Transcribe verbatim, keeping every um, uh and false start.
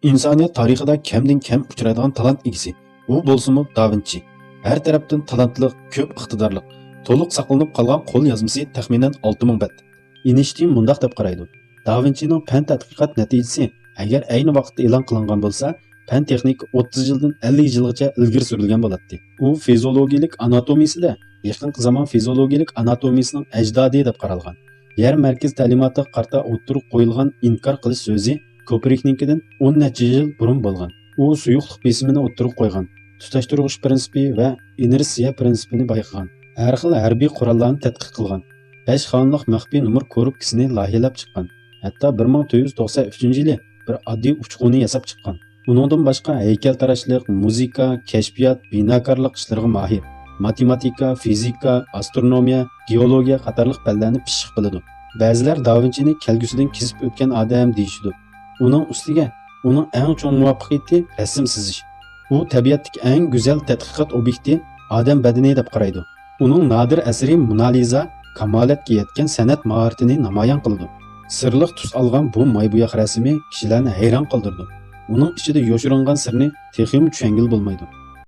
ئىنسانىيەت تارىخىدا كەمدىن كەم ئۇچرايدىغان تالانت ئىگىسى. ئۇ بولسىمۇ داۋىنچى. ھەر تەرەپتىن تالانتلىق، كۆپ ئىقتىدارلىق، تولۇق ساقلىنىپ قالغان قول يازمىسى تەخمىنەن ئالتە مىڭ بەت. ئېينشتىين مۇنداق دەپ قارايدۇ: داۋىنچىنىڭ پەن تەتقىقات نەتىجىسى ئەگەر ئەينى ۋاقىتتا ئېلان قىلىنغان بولسا، پەن تېخنىكا ئوتتۇز يىلدىن ئەللىك يىلغىچە ئىلگىرى سۈرۈلگەن بولاتتى. ئۇ فىزىئولوگىيىلىك ئاناتومىيىسىدە يېقىنقى زامان فىزىئولوگىيىلىك ئاناتومىيىسىنىڭ ئەجدادى دەپ قارالغان. يەر مەركىزى تەلىماتىغا قارىتا ئوتتۇرىغا قويۇلغان ئىنكار قىلىش سۆزى كوپېرنىكنىڭكىدىن ئون نەچچە يىل بۇرۇن بولغان. ئۇ سۇيۇقلۇق بېسىمىنى ئوتتۇرىغا قويغان، تۇتاشتۇرغۇچ پىرىنسىپى ۋە ئىنېرسىيە پىرىنسىپىنى بايقىغان، ھەر خىل ھەربىي قوراللارنى تەتقىق قىلغان، بەش خانىلىق مەخپىي نومۇر كورۇپكىسىنى لايىھەلەپ چىققان، ھەتتا بىر مىڭ تۆت يۈز توقسەن ئۈچىنچى يىلى بىر ئاددىي ئۇچقۇنى ياساپ چىققان. ئۇنىڭدىن باشقا ھەيكەلتىراشلىق، مۇزىكا، كەشپىيات، بىناكارلىق ئىشلىرىغا ماھىر. ماتېماتىكا، فىزىكا، ئاسترونومىيە، گېئولوگىيە قاتارلىق پەنلەرنى پىششىق بىلىدۇ. بەزىلەر داۋىنچىنى كەلگۈسىدىن كېسىپ ئۆتكەن ئادەم دېيىشىدۇ. ئۇنىڭ ئۈستىگە، ئۇنىڭ ئەڭ چوڭ مۇۋەپپەقىيىتى رەسىم سىزىش. ئۇ تەبىئەتتىكى ئەڭ گۈزەل تەتقىقات ئوبيېكتى ئادەم بەدىنى دەپ قارايدۇ. ئۇنىڭ نادىر ئەسىرى مونالىزا كامالەتكە يەتكەن سەنئەت ماھارىتىنى نامايان قىلىدۇ. سىرلىق تۈس ئالغان بۇ ماي بوياق رەسىمى كىشىلەرنى ھەيران قالدۇرىدۇ. ئۇنىڭ ئىچىدە يوشۇرۇنغان سىرنى تېخىمۇ چۈشەنگىلى بولمايدۇ.